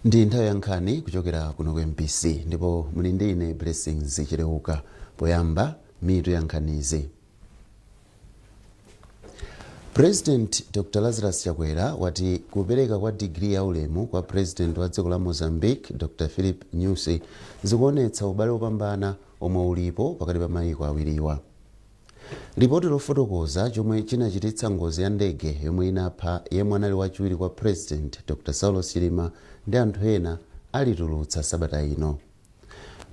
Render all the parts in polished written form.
Ndi nthawi ya nkhani kuchokera kuno ku MBC, ndipo muli ndi ine Blessings Chileuka. Poyamba, mitu ya nkhanizi. President Dr Lazarus Chakwera wati kupereka kwa digiri ya ulemu kwa President wa dziko la Mozambique, Dr Filipe Nyusi, zikuonetsa ubale wopambana omwe ulipo pakati pa mayiko awiriwa. Lipoti lofotokoza chomwe chinachititsa ngozi ya ndege yomwe inapha yemwe anali wachiwiri kwa President Dr Saulos Chilima ndi anthu ena alitulutsa sabata ino.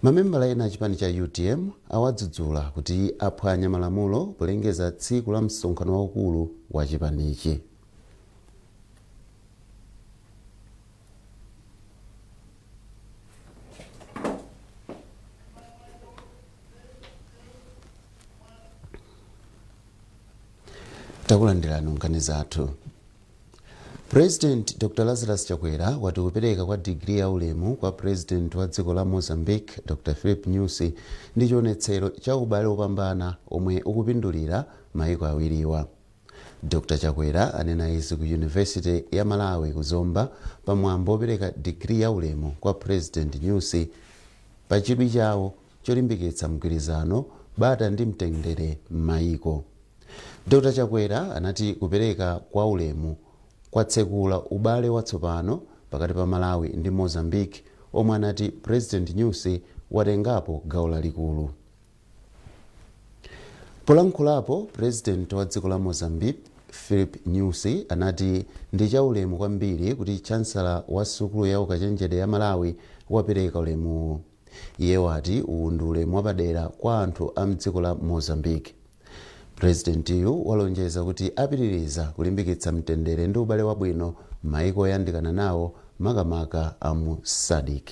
Mamembala ena a chipani cha UTM awadzudzula kuti aphwanya malamulo polengeza tsiku la msonkhano waukulu wa chipanichi. Takulandirani nkhani zathu. President Dr Lazarus Chakwera wati kupereka kwa digiri ya ulemu kwa President wa dziko la Mozambique, Dr Filipe Nyusi, ndi chionetsero cha ubale wopambana omwe ukupindulira mayiko awiriwa. Dr Chakwera anena izi ku University ya Malawi ku Zomba pamwambo wopereka digiri ya ulemu kwa President Nyusi pa chidwi chawo cholimbikitsa mgwirizano, bata ndi mtendere m'mayiko. Dr Chakwera anati kupereka kwa ulemu kwatsekula ubale watsopano pakati pa Malawi ndi Mozambique omwe anati President Nyusi watengapo gawo lalikulu. Polankhulapo, President wa dziko la Mozambique Filipe Nyusi anati ndi chaulemu kwambiri kuti Chancellor wa sukulu ya ukachenjede ya Malawi wapereka ulemuwu. Iye wati uwu ndi ulemu wapadera kwa anthu a mdziko la Mozambique. Presidentiyu walonjeza kuti apitiriza kulimbikitsa mtendere ndi ubale wabwino m'mayiko oyandikana nawo, makamaka a mu SADC.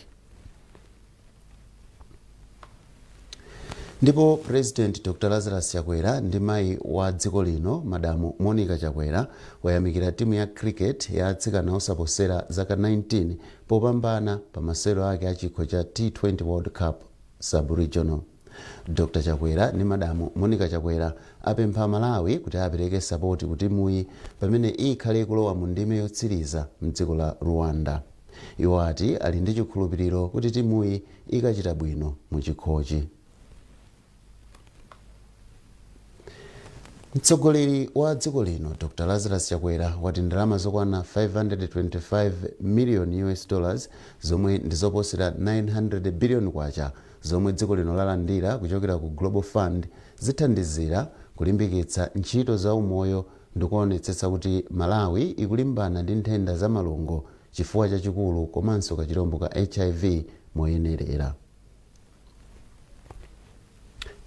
Ndipo President Dr Lazarus Chakwera ndi mayi wa dziko lino, Madamu Monica Chakwera, wayamikira timu ya cricket ya atsikana osaposera zaka 19 popambana pa masewero ake a chikho cha T20 World Cup Sub-Regional. Dr Chakwera ndi Madamu Monica Chakwera apempha Amalawi kuti apereke sapoti ku timuyi pamene ikhale ikulowa mu ndime yotsiriza mdziko la Rwanda. Iwo ati ali ndi chikhulupiliro kuti timuyi ikachita bwino mu chikhochi. Mtsogoleri wa dziko lino Dr Lazarus Chakwera wati ndalama zokwana 525 million US dollars, zomwe ndi zoposera 900 billion kwacha, zomwe dziko lino lalandira kuchokera ku Global Fund zithandizira kulimbikitsa ntchito za umoyo ndikuonetsetsa kuti Malawi ikulimbana ndi nthenda za malungo, chifuwa chachikulu komanso kachilombo ka HIV moyenerera.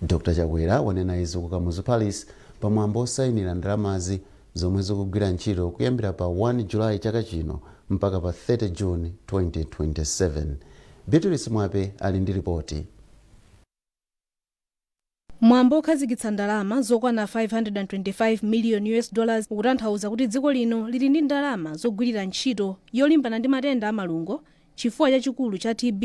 Dr Chakwera wanena izi ku Kamuzu Palace pamwambo osayinira ndalamazi zomwe zikugwira ntchito kuyambira pa 1 July chaka chino mpaka pa 30 June 2027. Beatrice Mwape ali ndi ripoti. Mwambo okhazikitsa ndalama zokwana 525 million US dollars ukutanthauza kuti dziko lino lili ndi ndalama zogwirira ntchito yolimbana ndi matenda a malungo, chifuwa chachikulu cha TB,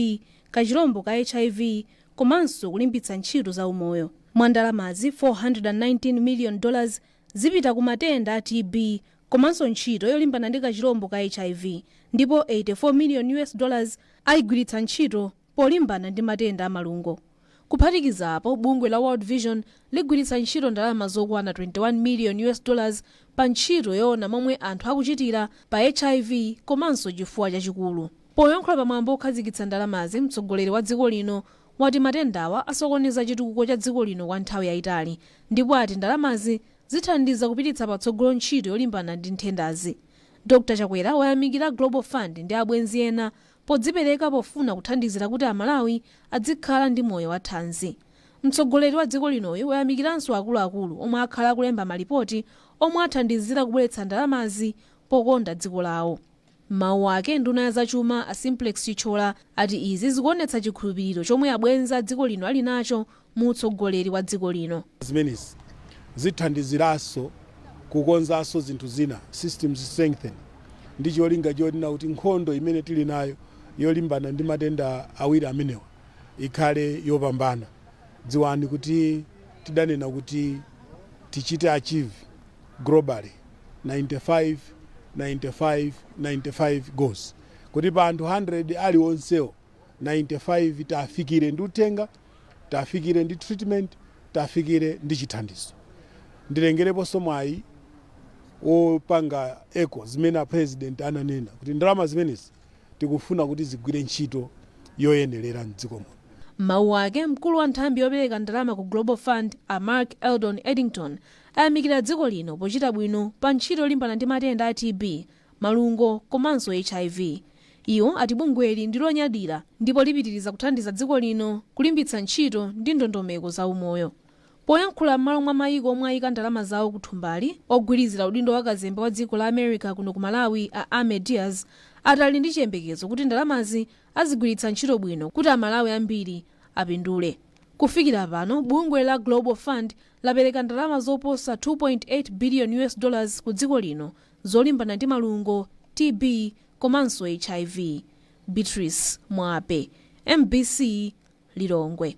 kachilombo ka HIV komanso kulimbitsa ntchito za umoyo. Mwa ndalamazi, 419 million dollars zipita ku matenda a TB komanso ntchito yolimbana ndi kachilombo ka HIV, ndipo 84 million US dollars ayigwiritsa ntchito polimbana ndi matenda a malungo. Kuphatikiza apo, bungwe la World Vision ligwiritsa ntchito ndalama zokwana 21 million US dollars pa ntchito yoona momwe anthu akuchitira pa HIV komanso chifuwa chachikulu. Poyankhula pamwambo okhazikitsa ndalamazi, mtsogoleri wa dziko lino wati matendawa asokoneza chitukuko cha dziko lino kwa nthawi yayitali, ndipo ati ndalamazi zithandiza kupititsa patsogolo ntchito yolimbana ndi nthendazi. Dr Chakwera wayamikira Global Fund ndi abwenzi ena podzipereka pofuna kuthandizira kuti Amalawi adzikhala ndi moyo wathanzi. Mtsogoleri wa dziko linoyu wayamikiranso akuluakulu omwe akhala akulemba malipoti omwe athandizira kubweretsa ndalamazi pokonda dziko lawo. M'mawu ake, nduna ya zachuma a Simplex Chithyola ati izi zikuonetsa chikhulupiriro chomwe abwenzi a dziko lino ali nacho mu utsogoleri wa dziko lino. Zimenezi zithandiziranso kukonzanso zinthu zina, systems strengthening, ndi cholinga chonena kuti nkhondo imene tili nayo yolimbana ndi matenda awiri amenewa ikhale yopambana. Dziwani kuti tidanena kuti tichite achieve globally 95 95 95 goals. Kuti pa anthu 100 aliwonsewo, 95 tafikire ndi uthenga, tafikire ndi treatment, tafikire ndi chithandizo. Ndilengereponso mwayi wopanga echo zimene a President ananena kuti ndalama zimenezi tikufuna kuti zigwire ntchito yoyenerera mdziko muno. Mawu ake, mkulu wa nthambi yopereka ndalama ku Global Fund, a Mark Eldon Eddington, ayamikira dziko lino pochita bwino pa ntchito yolimbana ndi matenda a TB, malungo komanso HIV. Iwo ati bungweli ndi lonyadira ndipo lipitiriza kuthandiza dziko lino kulimbitsa ntchito ndi ndondomeko za umoyo. Poyankhula m'malo mwa mayiko omwe ayika ndalama zawo kuthumbali, ogwirizira udindo wa kazembe wa dziko la America kuno ku Malawi, a Ame Diaz, ati ali ndi chiyembekezo kuti ndalamazi azigwiritsa ntchito bwino kuti Amalawi ambiri apindule. Kufikira pano, bungwe la Global Fund lapereka ndalama zoposa 2.8 billion US dollars ku dziko lino zolimbana ndi malungo, TB komanso HIV. Beatrice Mwape, MBC, Lilongwe.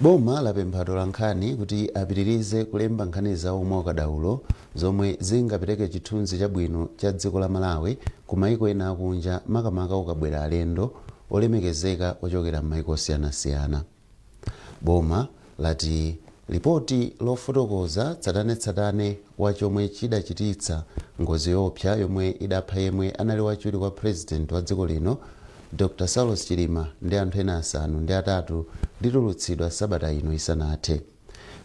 Boma lapempha atolankhani kuti apitirize kulemba nkhani zawo mwaukadaulo zomwe zingapereke chithunzi chabwino cha dziko la Malawi ku maiko ena akunja, makamaka ukabwera alendo olemekezeka ochokera m'maiko osiyanasiyana. Boma lati lipoti lofotokoza tsatanetsatane wa chomwe chidachititsa ngozi yoopsa yomwe idapha yemwe anali wachiwiri kwa President wa dziko lino, Dr Saulos Chilima, ndi anthu ena 8 litulutsidwa sabata ino isanathe.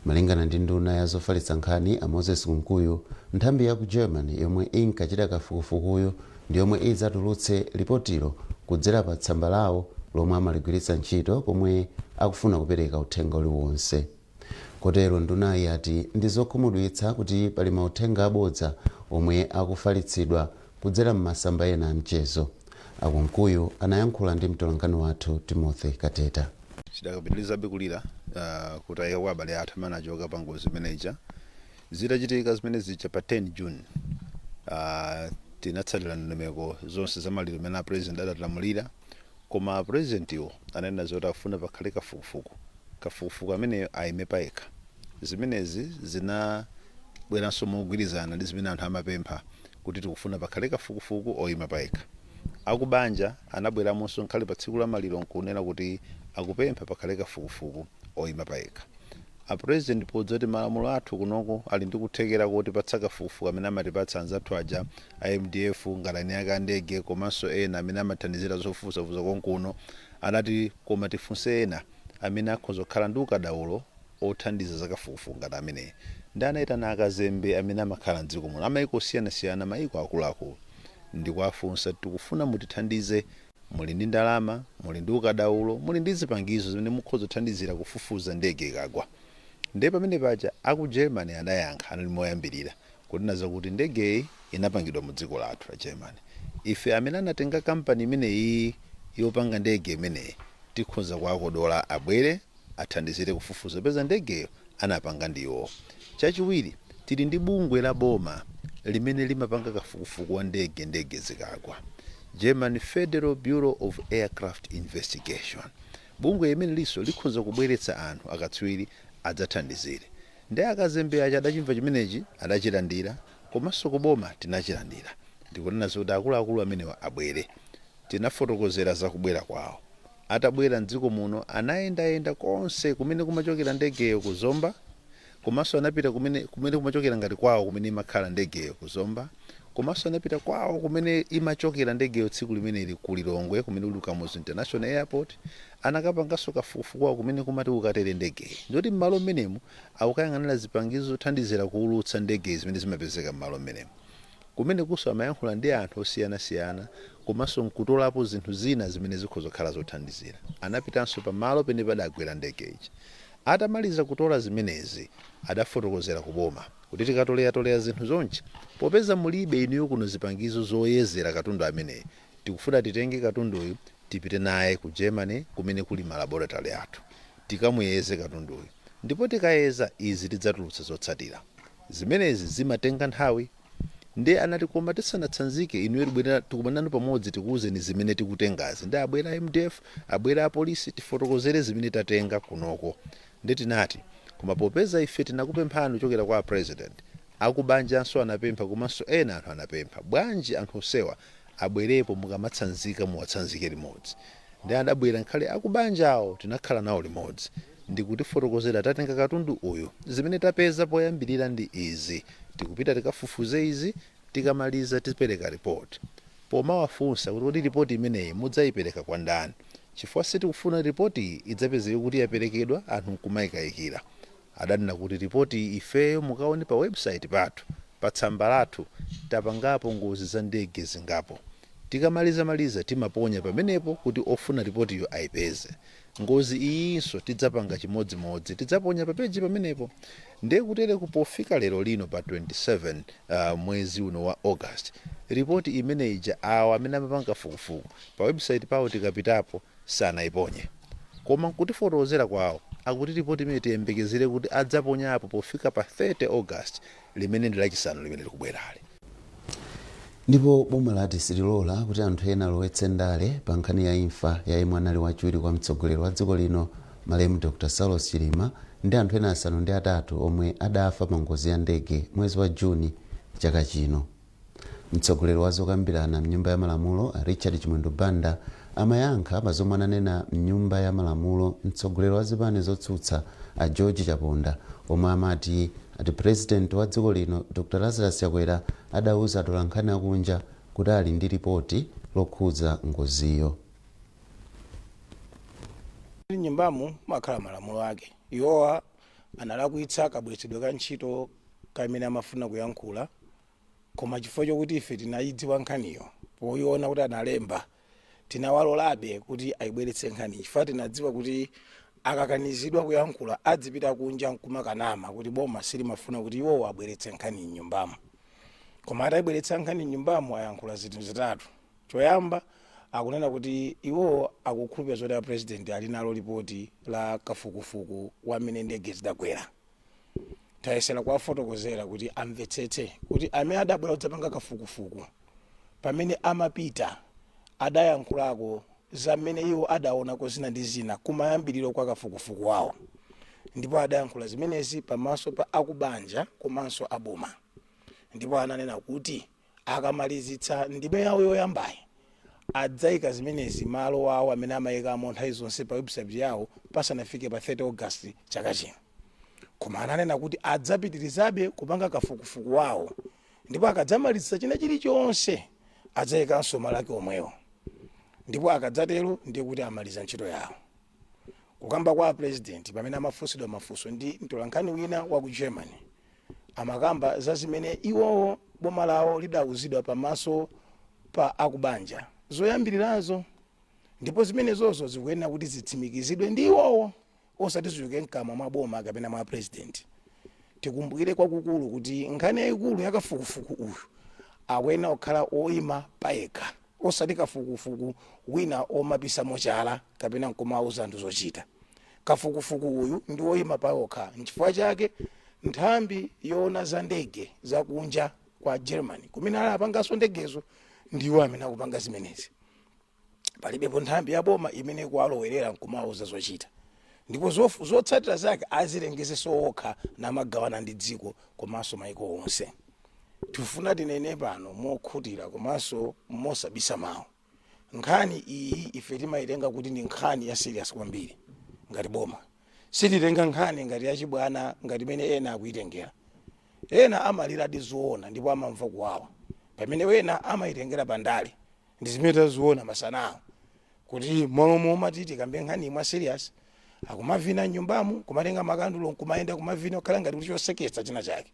Malingana ndi nduna ya zofalitsa nkhani, a Moses Kunkuyu, nthambi ya ku Germany yomwe inkachita kafukufukuyu ndi yomwe idzatulutse lipotilo kudzera pa tsamba lawo lomwe amaligwiritsa ntchito pomwe akufuna kupereka uthenga uliwonse. Kotero ndunayi ati ndi zokhumudwitsa kuti pali mauthenga abodza omwe akufalitsidwa kudzera m'masamba ena amchezo. Akunkuyu anayankhula ndi mtolankhani wathu Timothy Kateta. Tidakapitirizabe kulira kutayika kwa abale athu amene achoka pa ngozi imeneja. Zitachitika zimene zija pa 10 June, tinatsatira ndondomeko zonse za maliro amene a President adatilamulira, koma President iwo ananena zoti afuna pakhale kafukufuku, kafukufuku ameneyo ayime payekha. Zimenezi zinabweranso mogwirizana ndi zimene anthu amapempha kuti tikufuna pakhale kafukufuku oyima payekha. Akubanja anabweramonso nkhale pa tsiku la maliro nkunena kuti akupempha pakhale kafukufuku oyima payekha. A President podzati malamulo athu kunoko ali ndi kuthekera kuti patsa kafukufuku amene amatipatsa anzathu aja a MDF, ngalani yake a ndege, komanso ena amene amathandizira zofufuzafufuza konkuno, anati koma tifunse ena amene akhoza kukhala ndi ukadaulo othandiza zakafukufuku ngati ameneyi. Ndi anayitana akazembe amene amakhala mdziko muno amayiko osiyanasiyana, mayiko akuluakulu, ndikuwafunsa, "Tikufuna mutithandize, muli ndi ndalama, muli ndi ukadaulo, muli ndi zipangizo zimene mukhoza kuthandizira kufufuza ndege ikagwa." Ndiye pamene paja aku Germany adayankha, anali moyambirira kunena zakuti ndegeyi inapangidwa mu dziko lathu la Germany. Ife amene anatenga kampani imeneyi yopanga ndege imeneyi tikhoza kuwakodola abwere athandizire kufufuza peza ndegeyo anapanga ndiwo. Chachiwiri, tili ndi bungwe la boma limene limapanga kafukufuku wa ndege, ndege zikagwa, German Federal Bureau of Aircraft Investigation. Bungwe imene liso likhoza kubweretsa anthu akatswiri adzathandizire. Ndi akazembe aja adachimva chimenechi, adachilandira, komanso kuboma tinachilandira ndikunena zoti akuluakulu amenewa abwere. Tinafotokozera zakubwera kwawo. Atabwera mdziko muno, anayendayenda konse kumene kumachokera ndegeyo kuzomba, komanso anapita kumene kumachokera ngati kwawo kumene imakhala ndegeyo kuzomba, komanso anapita kwawo kumene imachokera ndegeyo tsiku limeneli ku Lilongwe, kumene kuli Kamuzu International Airport. Anakapanganso kafukufuku kwawo kumene kumati kukatere ndegeyi, ndoti m'malo mmenemu akukayang'anira zipangizo zothandizira kuwulutsa ndegeyi zimene zimapezeka m'malo mmenemu. Kumene kuso amayankhula ndi anthu osiyanasiyana komanso nkutolapo zinthu zina zimene zikhoza kukhala zothandizira. Anapitanso pamalo pene padagwera ndege ija. Atamaliza kutola zimenezi, adafotokozera kuboma kuti tikatoleatolea zinthu zonse, popeza mulibe inuyo kuno zipangizo zoyezera katundu ameneyi, tikufuna titenge katunduyu tipite naye ku Germany kumene kuli ma laboratory athu, tikamuyeze katunduyu, ndipo tikayeza izi tidzatulutsa zotsatira. Zimenezi zimatenga nthawi. Ndi anati koma tisanatsanzike inuyo, tibwerera tikumananu pamodzi, tikuwuzeni zimene tikutengazi. Ndi abwera MDF, abwera apolisi, tifotokozere zimene tatenga kunoko. Ndi tinati koma popeza ife tinakupemphani kuchokera kwa President. Akubanjanso anapempha, komanso ena anthu anapempha, bwanji anthu onsewa abwerepo, mukamatsanzika muwatsanzike limodzi. Ndi adabwera nkhale akubanjawo, tinakhala nawo limodzi ndikutifotokozera, tatenga katundu uyu, zimene tapeza poyambirira ndi izi, tikupita tikafufuze izi, tikamaliza tipereka ripoti. Pomawafunsa kuti kodi ripoti imeneyi mudzayipereka kwa ndani, chifukwa sitikufuna ripoti iyi idzapezeke kuti yaperekedwa anthu nkumayikayikira, adanena kuti ripoti iyi ifeyo mukaone pa website pathu, pa tsamba lathu, tapangapo ngozi za ndege zingapo, tikamaliza maliza timaponya pamenepo kuti ofuna ripotiyo ayipeze. Ngozi iyinso tidzapanga chimodzimodzi, tidzaponya pa page pamenepo. Ndiye kutereku pofika lero lino pa 27 mwezi uno wa August, ripoti imeneyija awa amene amapanga fukufuku pa website pawo tikapitapo sanayiponye, koma nkutifotokozera kwawo akuti ripoti imene tiyembekezere kuti adzaponyapo pofika pa 30 August, limene ndi Lachisanu limene likubwerali. Ndipo boma lati sililola kuti anthu ena alowetse ndale pa nkhani ya imfa ya yemwe anali wachiwiri kwa mtsogoleri wa dziko lino, malemu Dr Saulos Chilima, ndi anthu ena 8 omwe adafa pa ngozi ya ndege mwezi wa Juni chaka chino. Mtsogoleri wa zokambirana mnyumba ya malamulo, Richard Chimwendo Banda, amayankha pa zomwe ananena mnyumba ya malamulo mtsogoleri wa zipani zotsutsa, a George Chaponda, omwe amati ati President wa dziko lino, Dr Lazarus Chakwera, adauza atolankhani akunja kuti ali ndi ripoti lokhudza ngoziyo. Nyumbamu makhala malamulo ake. Iwowa analakwitsa kabweretsedwe ka ntchito kamene amafuna kuyankhula, koma chifukwa chokuti ife tinayidziwa nkhaniyo poyiona kuti analemba, tinawalolabe kuti ayibweretse nkhaniyi, chifukwa tinadziwa kuti akakanizidwa kuyankhula adzipita kunja nkumakanama kuti boma silimafuna kuti iwowo abweretse nkhani mnyumbamo. Koma atayibweretsa nkhani mnyumbamo, ayankhula zinthu zitatu. Choyamba, akunena kuti iwowo akukhulupirira zoti a President ali nalo ripoti la kafukufuku wamene ndege zidagwera. Tayesera kuwafotokozera kuti amvetsetse kuti amene adabwera kudzapanga kafukufuku, pamene amapita adayankhulako za mmene iwo adaonako zina ndi zina kumayambiriro kwa kafukufuku wawo, ndipo adayankhula zimenezi pamaso pa akubanja komanso aboma, ndipo ananena kuti akamalizitsa ndime yawo yoyambayi adzayika zimenezi malo awo amene amayikamo nthawi zonse pa website yawo pasanafike pa 30 August chaka chino. Koma ananena kuti adzapitirizabe kupanga kafukufuku wawo, ndipo akadzamalizitsa china chilichonse adzayikanso malo ake omwewo, ndipo akadzatero ndiye kuti amaliza ntchito yawo. Kukamba kwa President pamene amafunsidwa mafunso ndi mtolankhani wina wa ku Germany, amakamba za zimene iwowo boma lawo lidawuzidwa pamaso pa akubanja zoyambirirazo, ndipo zimenezozo zikuyenera kuti zitsimikizidwe ndi iwowo, osati zichoke mkamwa mwa boma kapena mwa President. Tikumbukire kwakukulu kuti nkhani yayikulu yakafukufuku uyu akuyenera kukhala oyima payekha, osati kafukufuku wina omapisa mochala kapena nkumauza anthu zochita. Kafukufuku uyu ndi woyima payokha. Nchifukwa chake nthambi yoona za ndege zakunja kwa Germany, kumene ali apanganso ndegezo, ndiwo amene akupanga zimenezi. Palibepo nthambi ya boma imene ikuwalowerera nkumauza zochita, ndipo zotsatira zake azilengezenso okha namagawana ndi dziko komanso maiko onse. Tifuna tinene pano mokhutira komanso mosabisa mawu, nkhani iyi ife timayitenga kuti ndi nkhani ya serious kwambiri ngati boma. Sititenga nkhani ngati yachibwana ngati imene ena akuyitengera. Ena amaliradi zoona ndipo amamva kuwawa, pamene wena amayitengera pandale. Ndi zimene taziona masanawo, kuti malo momati tikambe nkhani mwa serious, akumavina mnyumbamu, kumatenga makandulo nkumayenda kumavina, kukhala ngati kuti choseketsa china chake.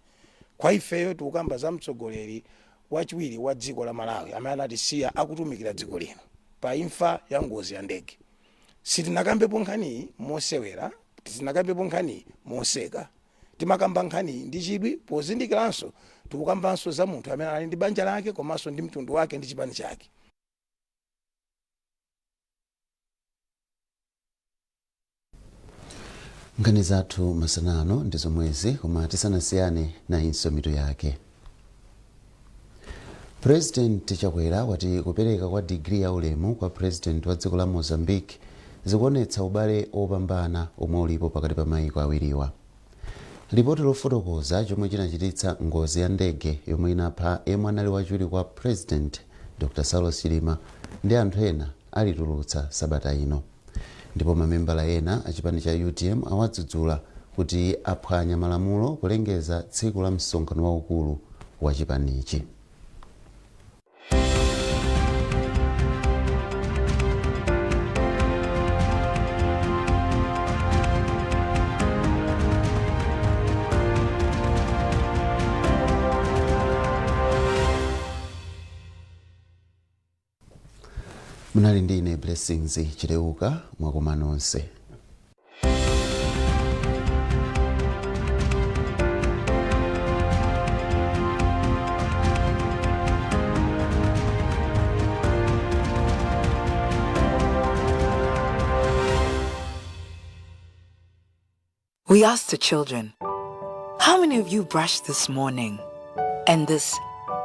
Kwa ifeyo tikukamba za mtsogoleri wachiwiri wa dziko la Malawi amene anatisiya akutumikira dziko lino pa imfa ya ngozi ya ndege. Sitinakambepo nkhaniyi mosewera, sitinakambepo nkhaniyi moseka. Timakamba nkhaniyi ndi chidwi, pozindikiranso tikukambanso za munthu amene ali ndi banja lake komanso ndi mtundu wake ndi chipani chake. Nkhani zathu masana ano ndi zomwezi, koma tisanasiyane, nayinso mitu yake. President Chakwera wati kupereka kwa digiri ya ulemu kwa President wa dziko la Mozambique zikuonetsa ubale wopambana omwe ulipo pakati pa mayiko awiriwa. Lipoti lofotokoza chomwe chinachititsa ngozi ya ndege yomwe inapha yemwe anali wachiwiri kwa President Dr Saulos Chilima ndi anthu ena alitulutsa sabata ino. Ndipo mamembala ena a chipani cha UTM awadzudzula kuti aphwanya malamulo kulengeza tsiku la msonkhano waukulu wa chipanichi. Munali ndi ine Blessings Chileuka. Mwakoma nonse. We asked the children, "How many of you brushed this morning?" And this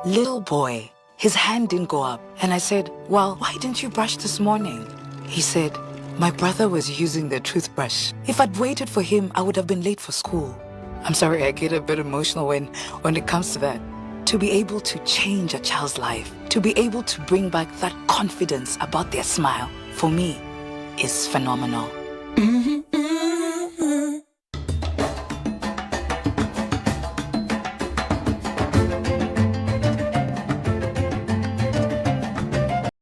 little boy, his hand didn't go up. And I said, "Well, why didn't you brush this morning?" He said, "My brother was using the toothbrush. If I'd waited for him, I would have been late for school." I'm sorry, I get a bit emotional when it comes to that. To be able to change a child's life, to be able to bring back that confidence about their smile, for me, is phenomenal.